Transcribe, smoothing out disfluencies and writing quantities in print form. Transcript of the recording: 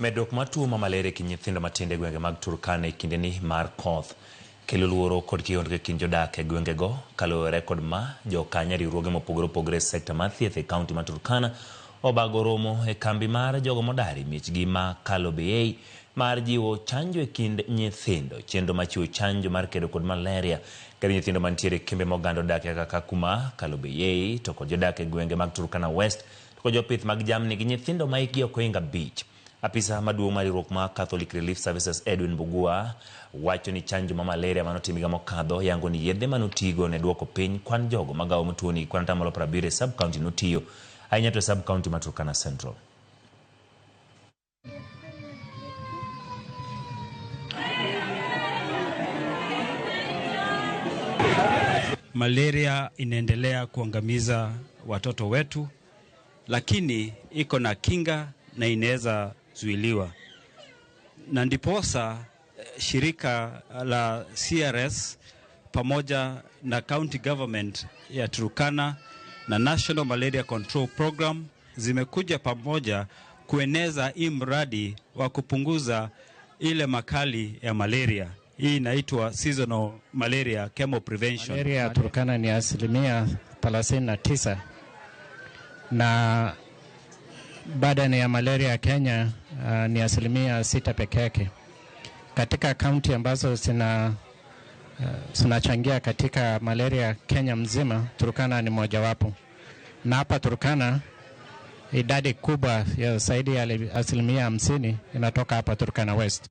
Medruok mar tuo ma malaria e kind nyithindo matindo e gwenge mag Turkana e kindeni mar koth kelo luoro kod kihondko e kind jodak e gwengego. Kaluwore kod ma, jokanya riwruoge mopogore opogore e sekta mar thieth e kaunti ma Turkana obago romo e kambi mar jogo modar e miechgi ma Kalobeyei mar jiwo chanjo e kind nyithindo. Chenro mar chiwo chanjo mar kedo kod malaria kendo nyithindo mantiere e kembe ma oganda odakie kaka Kakuma, Kalobeyei to kod jodak e gwenge mag Turkana West to kod jopith mag jamni gi nyithindo ma hikgi ok ohingo 5. Apisa maduong' mar riwruok mar Catholic Relief Services Edwin Mbugua wacho ni chanjo ma malaria manotim higa mokadho yango ni yedhe manotigo ne duoko piny kwan jogo magawo tuoni kwan 70% e sub county notiyo ahinya to e sub county ma Turkana Central. Malaria inaendelea kuangamiza watoto wetu, lakini iko na kinga na inaweza zuiliwa, na ndiposa shirika la CRS pamoja na county government ya Turkana na National Malaria Control Program zimekuja pamoja kueneza hii mradi wa kupunguza ile makali ya malaria. Hii inaitwa seasonal malaria chemo prevention. Malaria ya Turkana ni 39% na burden ya malaria ya Kenya ni 6% peke yake. Katika kaunti ambazo zinachangia katika malaria Kenya mzima, Turkana ni mojawapo. Na hapa Turkana idadi kubwa ya zaidi ya 50% inatoka hapa Turkana West.